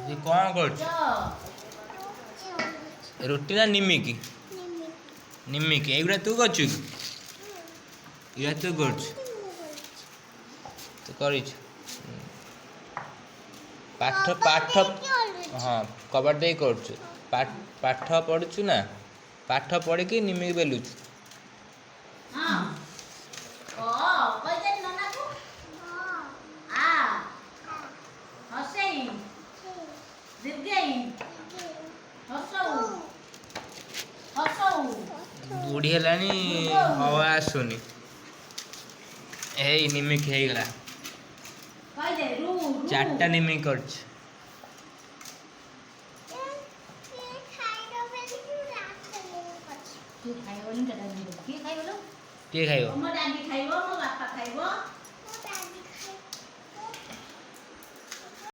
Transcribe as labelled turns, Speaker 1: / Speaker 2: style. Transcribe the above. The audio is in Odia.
Speaker 1: ଇଏ କ'ଣ କରୁଛୁ? ରୁଟି ନା ନିମିକି? ନିମିକି। ଏଇଗୁଡ଼ା ତୁ କରୁଛୁ କି? ଏଇଗୁଡ଼ା ତୁ କରୁଛୁ? ତୁ କରିଛୁ ପାଠ? ପାଠ, ହଁ, କବାଟ ଦେଇ କରୁଛୁ। ପାଠ ପଢ଼ୁଛୁ ନା? ପାଠ ପଢ଼ିକି ନିମିକି ବେଲୁଛୁ।
Speaker 2: ହଁ, ଅ କହିଦେ ନନାକୁ। ଆ, ହସେଇ, ଦୀର୍ଘେଇ, ହସଉ, ହସଉ।
Speaker 1: ବୁଢ଼ୀ ହେଲାଣି, ହୱା ଆସୁନି। ଏଇ ନିମିକି ହେଇଗଲା।
Speaker 2: କହିଦେ ରୁ, ରୁ।
Speaker 1: ଚାରିଟା ନିମିକି କରୁଛୁ।
Speaker 2: କିଏ ଖାଇବନି? କେଟା? କିଏ ଖାଇବ ଲୋ?
Speaker 1: କିଏ ଖାଇବ?
Speaker 2: ମୋ ଡାଡି ଖାଇବ, ମୋ ବାପା ଖାଇବ।